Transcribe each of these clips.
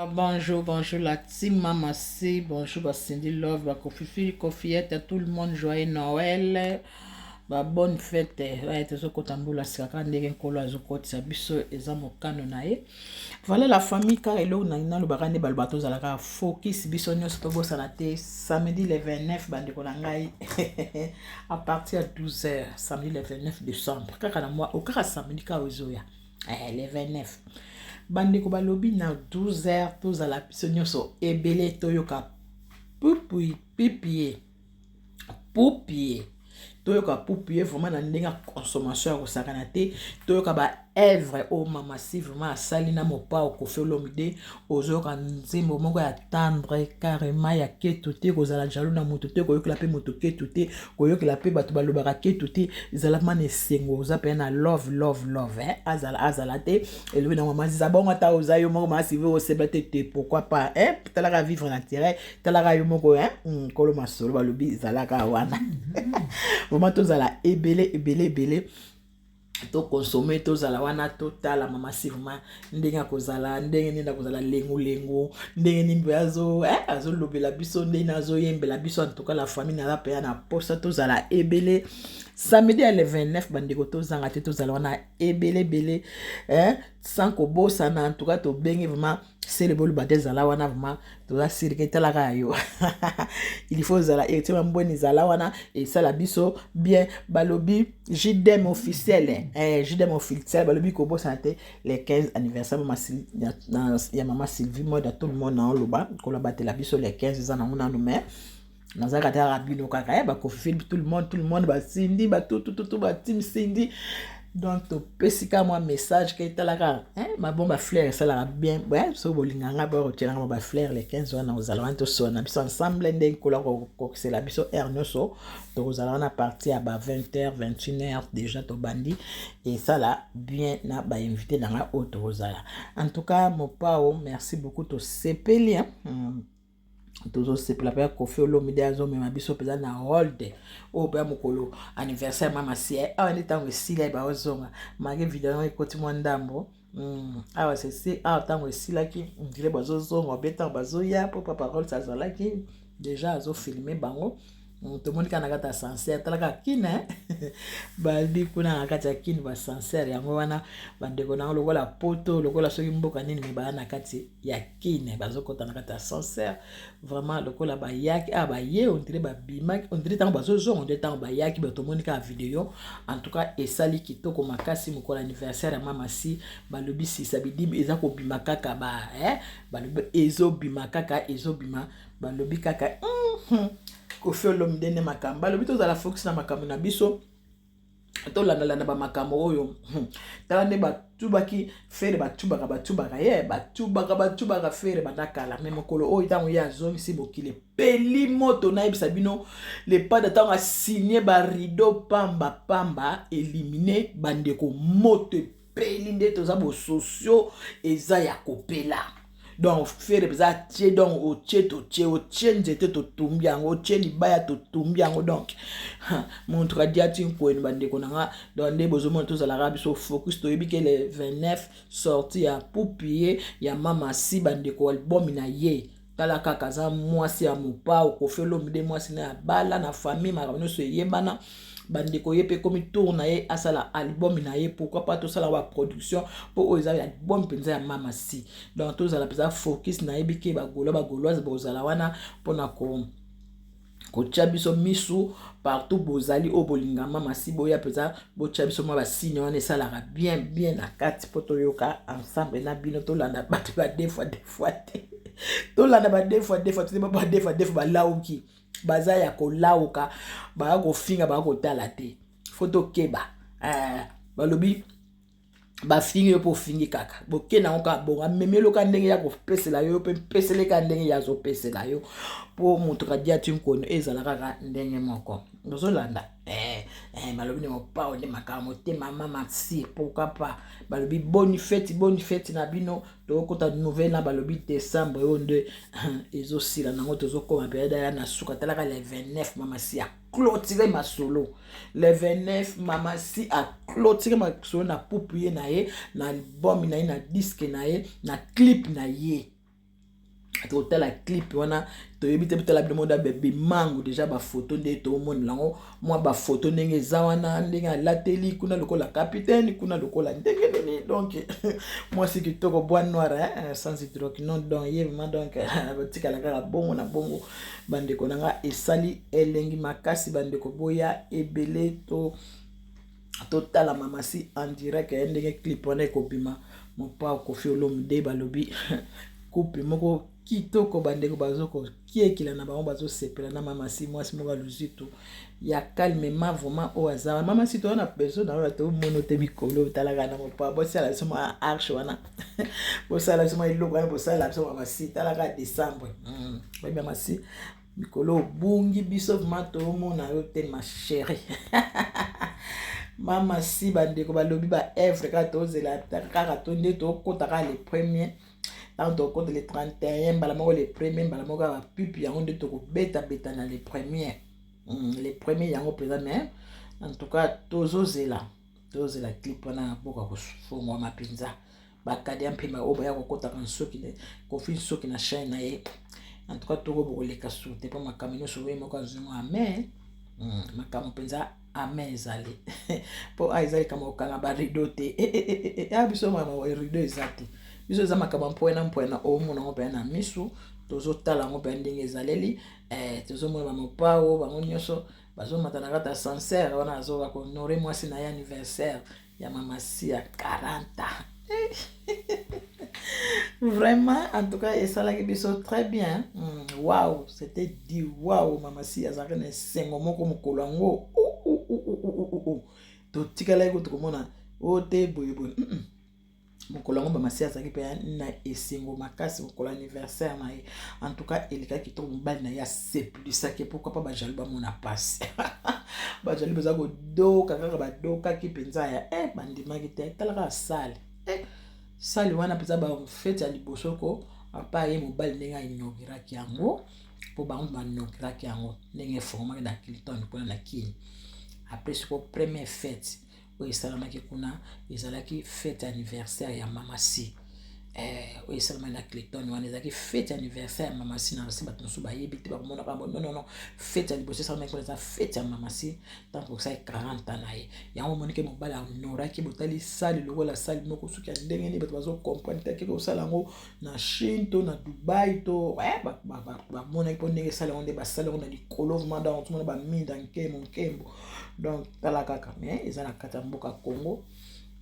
Ah, bonjour, bonjour la team Mama C, bonjour ba Cindy Love, ba Kofi Kofiette, tout le monde, joyeux Noël, ba bonne fête. Ouais, tozokota mbula sika kaka ndenge Nkolo azokotisa biso eza mokano na ye. Voilà la famille kaka eloko na nalobaka nde baloba tozalaka focus biso nyonso tobosana te samedi le 29 bandeko na ngai à partir ya 12h samedi le 29 décembre kaka na mwa kaka samedi kaka ezoya eh, le 29 bandeko balobi na 12 heures tozala biso nyonso ebele toyoka pupui pipie pupie toyoka pupie vraiment na ndenge ya consommation ya kosakana te toyoka ba œuvre oyo mama si vraiment asali na mopao Koffi Olomide ozoyoka nzembo moko ya tendre carrément ya ketu te kozala jaloux na moto te koyokela mpe moto ketu te koyokela mpe bato balobaka ketu te ezala ma na esengo oza mpenza na love love love eh? Azala azala te elobi na mama ziza bongo ata oza yo moko mama sive oseba te te pourquoi pas eh? Talaka vivre naturel talaka yo moko eh? Nkolo masolo balobi ezalaka wana vraiment tozala ebele ebele ebele tokonsome tozala wana totala mama si vraiment ndenge akozala ndenge nini akozala lengulengu ndenge nini mpe azo eh, azolobela biso ndenge azoyembela biso. En tout cas la famille naza mpenza na posa tozala ebele samedi ya le 29 bandeko tozanga te tozala wana ebele ebele eh, sans kobosana. En tout cas tobengi vraiment sele boloba te ezala wana vraiment toza sirike etalaka ya yo il faut ozala héritier mambweni ezala wana esala biso bien. Balobi JDM officiel eh, JDM officiel balobi kobosana te le 15 anniversaire mama ya mama Sylvie Mode. Tout le monde na oloba kola batela biso le 15 eza nango nanu mais nazalaka te kaka bino kaka bakofi tout le monde, tout le monde basindi batutututu batim Cindy. Donc topesi kaka mwa message ke etalaka mabon bafleur esalaka bien. Soki bolinga nga bakotielanga mwa bafleur le 15 wana kozala wana tosola na biso ensemble ndenge Nkolo kokokisela biso heure nyonso tokozala wana partir ya ba 20 h 21 h déjà tobandi esala bien na bainvité na ngai oyo tokozala. En tout cas mopao merci beaucoup tosepeli hein? Tozosepela mpe Koffi Olomide azomema biso mpenza na hold oyo mpe ya mokolo anniversaire mama sie awa nde ntango esili aye baozonga make video yango ekoti mwa ndambo. Awa sesi awa ntango esilaki ndile bazozonga obe ntango bazoya mpo papa Rols azalaki déjà azofilme bango. Tomoni kaka na kati ya ascenseur talaka kine babi kuna na kati ya kine baascenseur yango wana bandeko nango lokola poto lokola soki mboka nini me baya na kati ya kine bazokɔta na kati ya ascenseur vraiment lokola bayaki awa baye on dirait babimaki on dirait ntango bazozonga on dirait ntango bayaki bato tomoni kaka video. En tout cas esali kitoko makasi mokolo anniversaire ya mama si balobi sisa bidimbi eza kobima kaka ba eh? Balobi ezobima kaka ezobima balobi kaka Koffi Olomide nde makambo balobi tozala focus na makambo na biso tolandalanda bamakambo oyo tala nde batubaki Ferre batubaka batubaka ye batubaka batubaka Ferre banda kala me mokolo oyo ntango ye azongisi mokili epeli moto nayebisa bino le padre ntango asigne barideau pamba pamba élimine bandeko moto epeli nde toza bososio eza ya kopela. Donc Ferre mpenza atie donc otie totie otie nzete totumbi yango otie libaya totumbi yango donc moto adia ti nkwenu bandeko na nga. Donc nde bozomona tozalaka biso focus toyebi ke le 29 sortie ya pupie ya mama si bandeko album na ye tala kaka aza mwasi ya mopao Koffi Olomide mwasi na ya bala na famille makambo nyonso eyebana bandeko ye mpe ekomi tour na ye asala album na ye pourquoi pas tosala baproduction mpo oyo eza album mpenza ya mama si. Donc tozala mpenza focus nayebi ke bagaulois bagauloise bozala wana mpona ko kotia biso misu partout bozali oyo bolinga mama si boya mpenza botia biso mwa basigne wana esalaka bien bien na kati mpo toyoka ensemble na bino tolanda bato ba deux fois deux fois te tolanda ba deux fois deux fois te ba deux fois deux fois balauki baza ya kolauka baya kofinga baya kotala te fo tokeba eh, balobi bafingi yo mpo ofingi kaka boke nango kaka bongo amemeloka ndenge ya kopesela yo mpe mpeseleka ndenge ya azopesela yo mpo moto kadia ti nkono ezala kaka ndenge moko ozolanda eh, eh, balobi nde mopao nde makambo motema mama si pourquoi pas balobi bonne fête bonne fête na bino tokokota nouvelle na balobi décembre oyo nde ezosila nango tozokoma période ya na suka talaka le 29 mama si aclôture masolo le 29 mama si aclôture masolo na pupu ye na ye na album na ye na disque na ye na clip na ye. Totala clip wana, toyebi te. Totala bino moda bimangu déjà, bafoto nde tomonela yango, mwa bafoto ndenge eza wana, ndenge alateli kuna lokola capitaine, kuna lokola ndenge nini. Donc mwasi kitoko, bois noir, hein, sans hydroquinone. Donc ye vraiment, donc batikala kaka bongo na bongo. Bandeko na nga, esali elengi makasi. Bandeko, boya ebele to totala Mamasi en direct ye ndenge clip wana ekobima. Mopao Kofi Olomide, balobi couple moko kitoko. Bandeko bazokokiekila na bango, bazosepela na Mamasi, mwasi moko ya luzitu, ya calmement vraiment. Oyo aza Mamasi, toza na besoin na oyo tomono te. Mikolo otalaka na mopao, bosala biso mwa arche wana, bosala biso mwa eloko wana, bosala biso Mamasi. Talaka décembre, oyebi Mamasi, mikolo obungi biso vraiment, tomona yo te, ma chérie Mama Si. Bandeko balobi baœuvre kaka, tozela kaka to nde tokota kaka le premier. Ntango tokota le 31, mbala moko le premier, mbala moko kaka bapipi yango nde tokobetabeta na le premier, le premier yango mpenza. Mais en tout cas tozozela, tozozela clip wana boka kofungwama mpenza. Bakadi ya mpema oyo baya kokɔtaka nsoki Kofi nsoki na chaîne na ye. En tout cas toko bokoleka su te, mpo makambo nyonso oyo moko azwingo ame, makambo mpenza ame ezali, mpo a eza likambo kokanga barideau te. A biso makambo rideau eza te, biso eza makambo mpwena mpwena. Omona yango mpenza na misu, tozotala yango mpenza ndenge ezaleli. Tozomona bamopao bango nyonso bazomata na kati ya ascenseur wana, azoka kohonorer mwasi na ye, anniversaire ya Mamasi ya 40 ans. Vraiment, en tout cas esalaki biso très bien. Wow, c'était dit wow. Mamasi azalaki na esengo moko mokolo yango. Totikalaki kutu komona oyo te boyeboye. Mokolo yango Mamasi azalaki mpe na esengo makasi, mokolo anniversaire na ye. En tout cas elekaki kitoko. Mobali na ye asepelisaki. Pourquoi pas? Bajaloux bamona mpasi, bajaloux baza kodoka kaka, badokaki mpenza ya bandimaki te. Talaka asale sale wana mpenza, bafête ya liboso ko apa ye mobali, ndenge ainauguraki yango, mpo bango bainauguraki yango ndenge eformaki na Clinton kuna na Kini. Après siko première fête oyo esalamaki kuna ezalaki fête anniversaire ya Mamasi oyo esalamaki na Clinton wana, ezalaki fête anniversaire ya Mamasi. Na si bato mosusu bayebi te, bakomonaka bo non, non, non. Fête ya liboso esalamaki kuna eza fête ya Mamasi ntango kosali 40 ans na ye. Yango omoniki mobali ahonoraki. Botali sali lokola sali moko soki ya ndenge nini, bato bazocomprendre te. Akeki kosala yango na Chine to na Dubai to bamonaki mpo ndenge esali yango, nde basali yango na likolo vraiment. Donc tomona baminda nkembo nkembo. Donc tala kaka, mais eza na kati ya mboka Congo.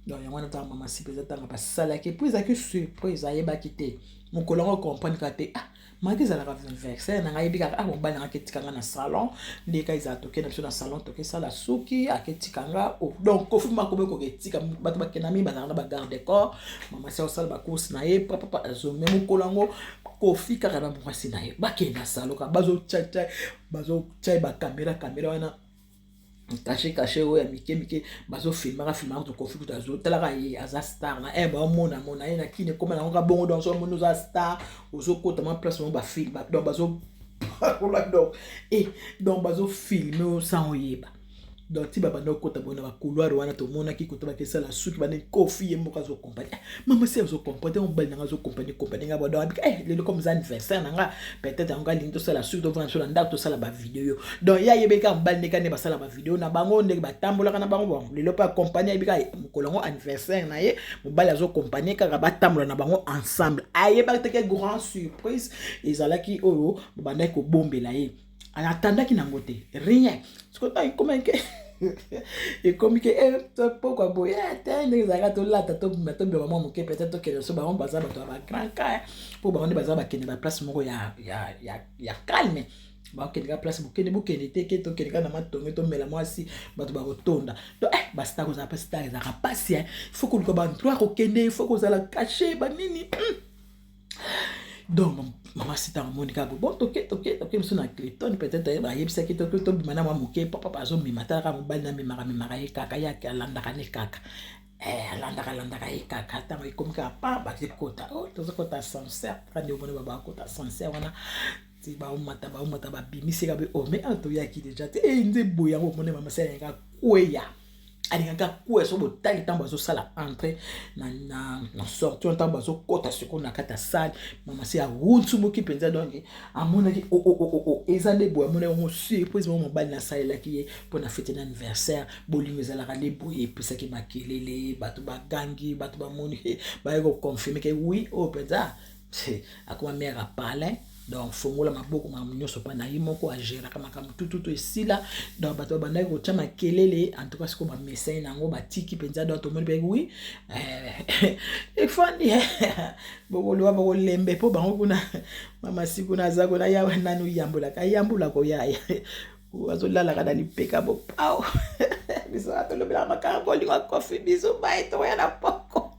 Donc yango wana ntango Mama Si mpenza, ntango basalaki, puis ezalaki surprise, ayebaki te mokolo yango, comprendre kaka te. Ah, maki ezalaka anniversaire na ngai, ayebi kaka. Ah, mobali nanga aketika nga na salon, ndeka ezala tokende biso na salon, tokesala suki, aketika nga. Oh, donc Kofi makomi koketika bato bakenda mingi, bazalaka na bagarde corps. Mama Si akosala bacourse na ye, papapa azome. Mokolo yango Kofi kaka na mwasi na ye bakende na salon, kaka bazotia, bazotia bacaméra, caméra wana caché caché oyo ya mike mike, bazofilmaka filmaka. To Kofi kutu azotalaka, ye aza star na baomona mona ye na Kini, ekoma nango ka bongo. Donc so omoni oza star, ozokota mwa place mo bafilme, donc bazo donc donc bazofilme sans oyeba. Donc ti babanda okota boye na bacouloir wana, tomonaki koto bakesala suki bande. Kofi ye moko azokompane, mama Si azocomprendre te, mobali nanga azokompane kompane nga. Donc abika lelo comme eza anniversaire na nga, peut-être yango alingi tosala suki, tovanda biso na ndako, tosala bavideo. Donc ye ayebeki kaka mobali ndenge nde basala bavideo na bango, ndenge batambolaka na bango. Bon, lelo mpe akompane, ayebi kaka mokolo yango anniversaire na ye, mobali azokompane kaka, batambola na bango ensemble. Ayebaki te ke grand surprise ezalaki oyo babandaki kobombela ye. Atandaki nango te, rien. Sikoyo ntango ekomi ke pokwa boye te, ndenge ezalaka, tolata, tobima, tobima mwa moke, peut-être tokende so. Bango baza bato ya bagrand cas, mpo bango nde baza bakende baplace moko ya calme. Bakende ka place, bokende, bokende te ke tokende kaka na matonge, tomela mwasi, bato bakotonda. Donc bastar, kozala mpe star ezalaka pasi. Il faut koluka baendroit kokende, il faut kozala caché banini. Donc mama Si ntango amoni kaka bon, toke toke toke biso na Clinton, peut-être bayebisaki toke, tobima na mwa moke. Papa azomema, talaka mobali na memaka, memaka ye kaka, ye alandaka ne kaka, alandaka, alandaka ye kaka. Ntango ekomi kaka pa bazekota, oh, tozokota ascenseur kaka nde omoni babakota ascenseur wana ti baomata, baomata, babimisi kaka be. Oh, mais awa toyaki déjà te. Nde boye yango omoni Mama Si ayenga kweya. Alingaki akuya. So botali ntango bazosala entrée na sortie, ntango bazokɔta sikoyo na kati ya salle, mama si awunsumuki mpenza. Donc amonaki o oh, oh, oh, oh, eza nde boye. Amonaki yango surprise moko mobali nasalelaki ye mpo na fête na anniversaire. Bolingo ezalaka nde boye. Epesaki makelele, bato bagangi, bato bamoni, baye koconfirmer que oui, oyo mpenza akoma mare apalin. Donc fongola maboko, makambo nyonso mpa na ye moko agéraka makambo tututu esila. Donc bato babandaki kotya makelele. En tout cas sikoyo bamesai nango batiki mpenza. Donc tomoni mpe oui, efandi bokoloba bokolembe mpo bango kuna. Mama si kuna aza kuna ya nanu yambolaka, ayambolaka oyaya azolalaka na lipeka bopao. Biso tolobelaka makambo bolingo. Akofi biso baye, tokoya na poko.